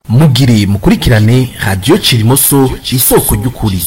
Mugire mukurikirane Radiyo Cirimoso, isoko ry'ukuri.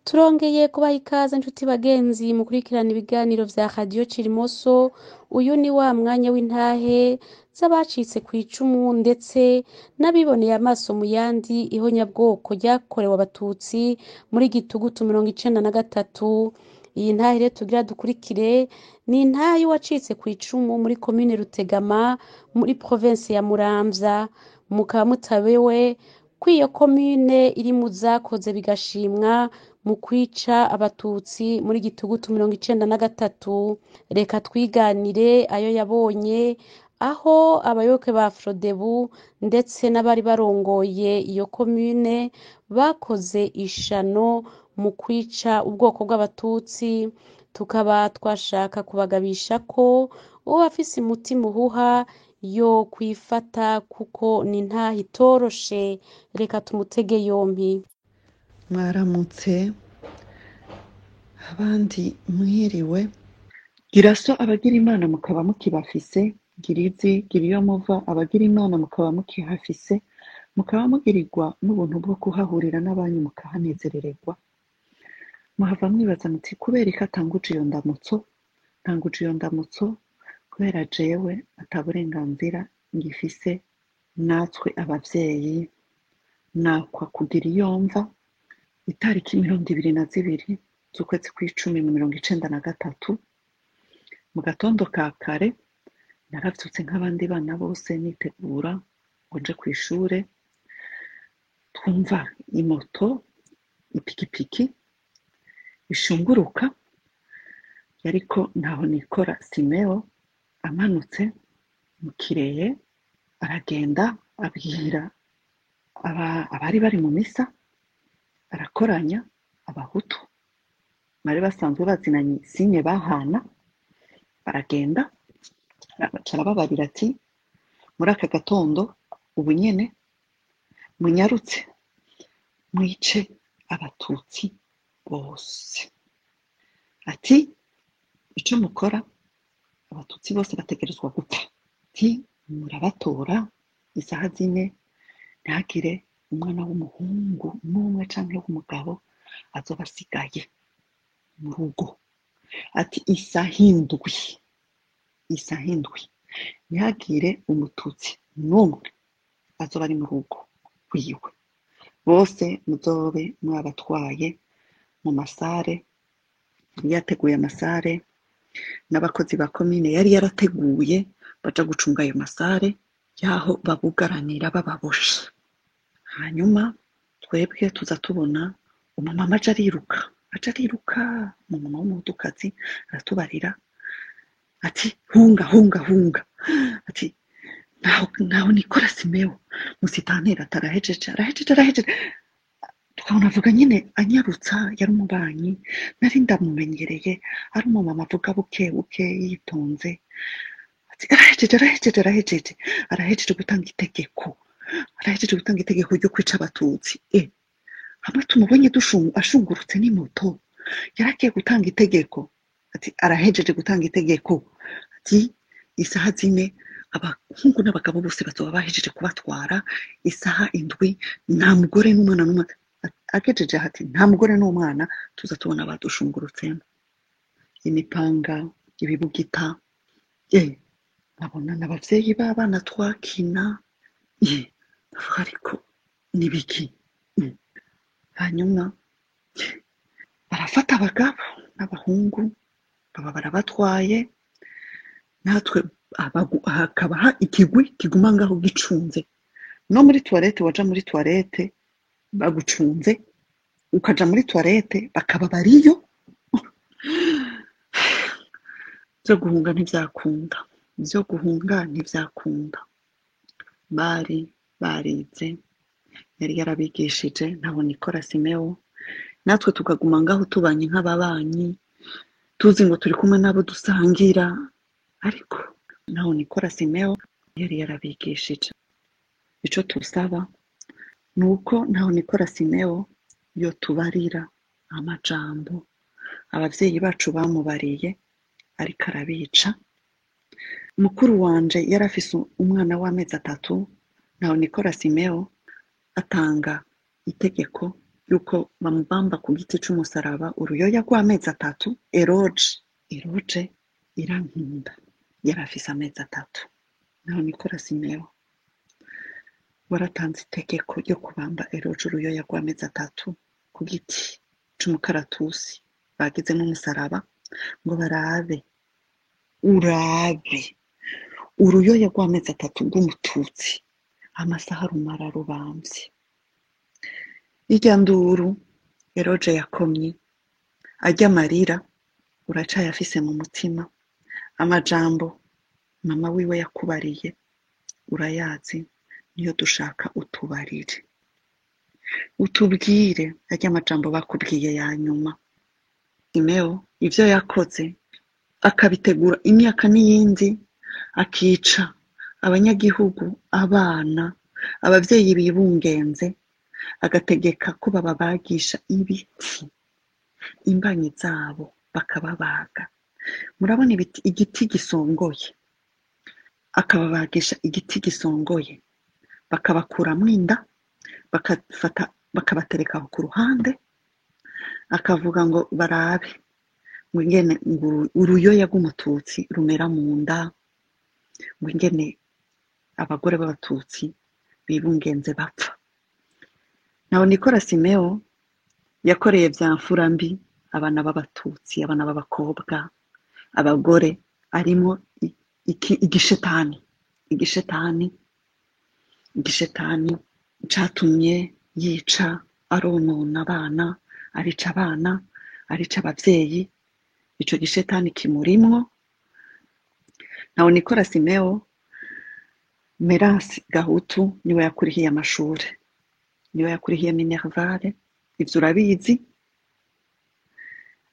Turongeye kubaha ikaze, nshuti bagenzi mukurikirana ibiganiro vya Radiyo Cirimoso. Uyu ni wa mwanya w'intahe z'abacitse kw'icumu ndetse n'abiboneye amaso mu yandi ihonyabwoko ryakorewe Abatutsi muri Gitugutu 93. Iyi ntahe rero tugira dukurikire ni intahe y'uwacitse kw'icumu muri komine Rutegama, muri provinsi ya Muramvya. Mukaba mutabewe ko iyo komine iri mu zakoze bigashimwa mu kwica Abatutsi muri Gitugutu 93. Reka twiganire ayo yabonye, aho abayoboke ba Frodebu ndetse n'abari barongoye iyo komine bakoze ishano mu kwica ubwoko bw'Abatutsi. Tukaba twashaka kubagabisha ko uwo afise umutima uhuha yo kwifata, kuko ni ntahe itoroshe. Reka tumutege yompi. Mwaramutse, abandi mwiriwe. Gira so abagira Imana mukaba mukibafise, gira izi, gira iyo muva, abagira Imana mukaba mukihafise, mukaba mugirirwa n'ubuntu bwo kuhahurira n'abanyu mukahanezerererwa. Muhava mwibaza muti: "Kubera iki atanguje iyo ndamutso?" Ntanguje iyo ndamutso kubera jewe ata burenganzira ngifise. Natwe abavyeyi nakwa kugira iyo mva. Itariki 22 z'ukwezi kw'icumi mu 93, mu gatondo ka kare, naravyutse nk'abandi bana bose, nitegura ngo nje kw'ishure. Twumva imoto, ipikipiki ishunguruka, yariko ntaho nikora Simeo, amanutse mu Kireye, aragenda abwira abari bari mu misa, arakoranya Abahutu bari basanzwe bazinanye sinye bahana, baragenda aca arababarira ati: "Muri aka gatondo, ubu nyene, munyarutse mwice Abatutsi bose." Ati: "Ico mukora, Abatutsi bose bategerezwa gupfa." Ati: "Murabatora isaha 4, ntihagire umwana w'umuhungu n'umwe canke w'umugabo azoba asigaye mu rugo." Ati: "Isaha 7, isaha 7, ntihagire Umututsi n'umwe azoba ari mu rugo rwiwe, bose muzobe mwabatwaye mu masare." Yari yateguye amasare n'abakozi ba komine yari yarateguye baja gucunga ayo masare y'aho babugaranira bababoshe. Hanyuma twebwe tuza tubona umumama aja ariruka, aja ariruka, umumama w'Umuhutukazi, aratubarira ati: "Hunga, hunga, hunga!" Ati: "Ntaho, ntaho nikora Simeo musitanteri atarahejeje, arahejeje, arahejeje." Tukabona avuga nyine anyarutsa. Yari umubanyi, nari ndamumenyereye, ari umumama avuga buke buke, yitonze. Ati: "Arahejeje, arahejeje, arahejeje, arahejeje gutanga itegeko, arahejeje gutanga itegeko ryo kwica Abatutsi." Hamwe tumubonye ashungurutse n'imoto, yaragiye gutanga itegeko. Ati: "Arahejeje gutanga itegeko." Ati: "Isaha 4 abahungu n'abagabo bose bazoba bahejeje kubatwara, isaha 7 nta mugore n'umwana n'umwe." Agejeje ati: "Nta mugore n'umwana", tuza tubona badushungurutsemo imipanga, ibibugita. Nkabona n'abavyeyi b'abana twakina. Ndavuga: "Ariko nibiki?" Hanyuma barafata abagabo n'abahungu, baba barabatwaye. Natwe hakaba ikigwi kiguma ngaho gicunze. No muri toilette, waja muri toilette bagucunze, ukaja muri toilette bakaba bariyo. Vyo guhunga ntivyakunda, vyo guhunga ntivyakunda. Bari barize, yari yarabigishije ntabona ikora Simeo. Natwe tukaguma ngaho tubanye nk'ababanyi, tuzi ngo turi kumwe n'abo dusangira, ariko ntaho nikora Simeo yari yarabigishije. Ico tusaba ni uko ntaho nikora Simeo yo tubarira amajambo abavyeyi bacu bamubariye ariko arabica. Mukuru wanje yari afise umwana w'amezi 3. Ntahonikora Simeo atanga itegeko yuko bamubamba ku giti c'umusaraba uruyoya rw'amezi 3. Eroge Irankunda yari afise amezi 3. Ntahonikora Simeo waratanze itegeko ryo kubamba Eroge uruyoya rw'amezi 3 ku giti c'umukaratusi bagizemo umusaraba, ngo barabe urabe uruyoya rw'amezi 3 rw'umututsi amasaha rumara rubamvye. Irya nduru Eroge yakomye, arya amarira uracayafise mu mutima, amajambo mama wiwe yakubariye urayazi, niyo dushaka utubarire, utubwire arya amajambo bakubwiye ya nyuma. Simeo ivyo yakoze akabitegura imyaka n'iyindi, akica abanyagihugu, abana, abavyeyi bibungenze, agategeka ko bababagisha ibiti imbanyi zabo bakababaga. Murabona ibiti, igiti gisongoye, akababagisha igiti gisongoye, bakabakuramwo inda, bakafata bakabatereka ku ruhande, akavuga ngo barabe ngo ingene uruyoya rw'umututsi rumera mu nda, ngo ingene abagore b'abatutsi bibungenze bapfa. Ntahonikora Simeo yakoreye vya mfura mbi abana b'abatutsi, abana b'abakobwa, abagore, arimo igishetani, igishetani catumye yica, aronona abana, arica abana, arica abavyeyi. Ico gishetani kimurimwo. Ntahonikora Simeo, Merasi Gahutu niwe yakurihiye amashure, niwe yakurihiye minervale, ivyo urabizi,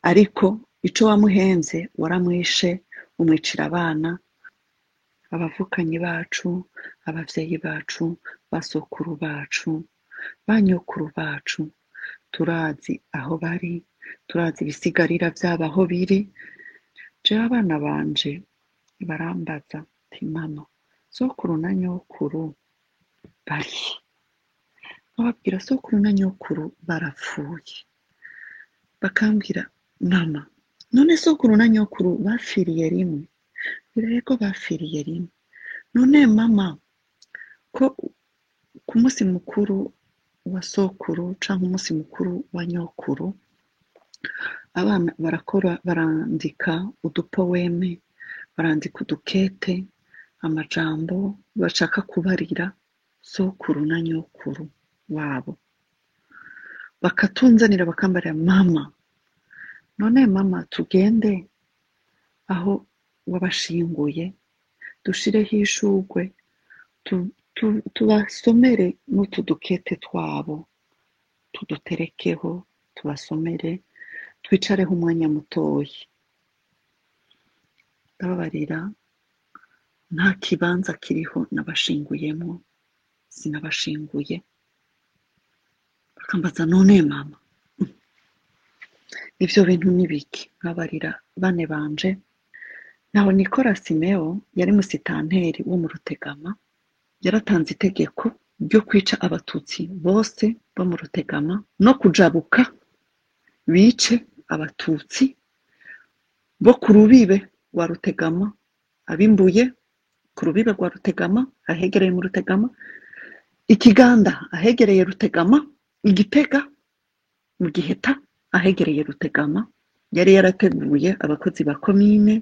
ariko ico wamuhenze waramwishe, umwicira abana, abavukanyi bacu, abavyeyi bacu, basokuru bacu, banyokuru bacu, turazi aho bari, turazi ibisigarira vyabo aho biri. Jewe abana banje barambaza nti mama, sokuru na nyokuru bari? Nkababwira sokuru na nyokuru barapfuye. Bakambwira mama, none sokuru na nyokuru bapfiriye rimwe? Yego bapfiriye rimwe. None mama, ko ku munsi mukuru wa sokuru canke umunsi mukuru wa nyokuru abana barakora, barandika udupoweme, barandika udukete, amajambo bashaka kubarira sokuru na nyokuru wabo, bakatunzanira bakambarira mama, none mama tugende aho wabashinguye dushireho ishurwe, tubasomere n'utu dukete twabo, tuduterekeho tubasomere, twicareho umwanya mutoyi. Ndababarira nta kibanza kiriho nabashinguyemo, sinabashinguye. Bakambaza none mama ivyo bintu ni biki? Nkabarira bane banje. Ntahonikora Simeo yari musitanteri wo mu Rutegama, yaratanze itegeko ryo kwica abatutsi bose bo mu Rutegama no kujabuka bice abatutsi bo ku rubibe rwa Rutegama, abimbuye ku rubibe rwa Rutegama ahegereye mu Rutegama, Ikiganda ahegereye Rutegama, Igitega mu Giheta ahegereye Rutegama. Yari yarateguye abakozi ba komine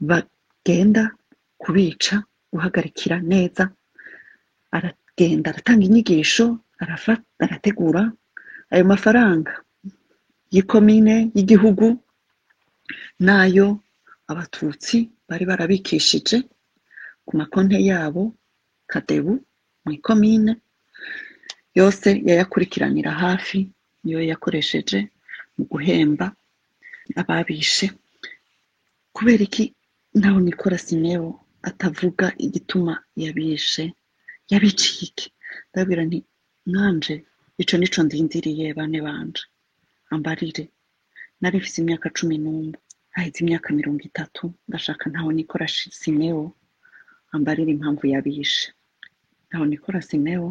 bagenda kubica, guhagarikira neza. Aragenda aratanga inyigisho, arategura ayo mafaranga y'ikomine y'igihugu nayo abatutsi bari barabikishije ku makonte yabo kadebu mu ikomine yose, yayakurikiranira hafi, niyo yakoresheje mu guhemba ababishe. Kubera iki Ntahonikora Simeo atavuga igituma yabishe, yabiciye iki? Ndababwira nti mwanje ico nico ndindiriye bane banje, ambarire. Nari mfise imyaka 11, haheze imyaka 30, ndashaka Ntahonikora Simeo ambarire impamvu yabishe. Ntahonikora Simeo,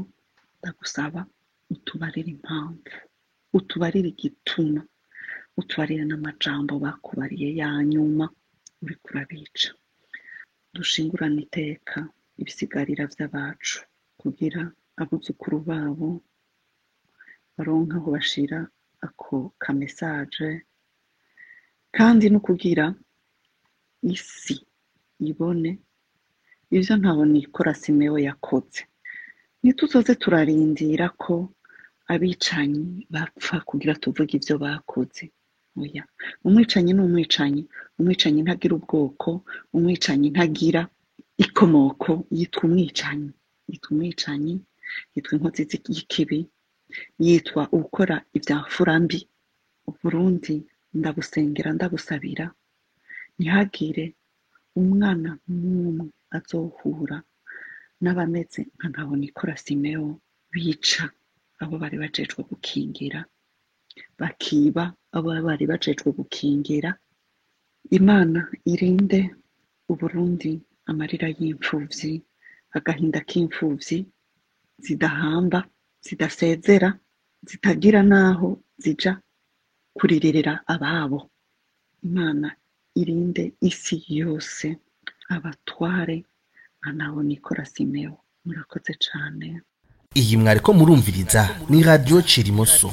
ndagusaba utubarire impamvu, utubarire igituma, utubarire n'amajambo bakubariye ya nyuma uriko urabica. Dushingurane iteka ibisigarira vy'abacu kugira abuzukuru babo baronke aho bashira ako kamesaje, kandi no kugira isi ibone ivyo Ntahonikora Simeo yakoze. Ntituzoze turarindira ko abicanyi bapfa kugira tuvuge ivyo bakoze. Oya, umwicanyi ni umwicanyi. Umwicanyi ntagira ubwoko, umwicanyi ntagira ikomoko, yitwa umwicanyi, yitwa umwicanyi, yitwa inkozi y'ikibi, yitwa ukora ivyamfura mbi. Uburundi ndabusengera, ndabusabira, ntihagire umwana n'umwe azohura n'abameze nka Ntahonikora Simeo, bica abo bari bajejwe gukingira, bakiba abo bari bajejwe gukingira. Imana irinde Uburundi amarira y'imfuvyi, agahinda k'imfuvyi zidahamba, zidasezera, zitagira n'aho zija kuriririra ababo. Imana irinde isi yose abatware nka Ntahonikora Simeo. Murakoze cane. Iyi mwariko murumviriza ni Radio Cirimoso.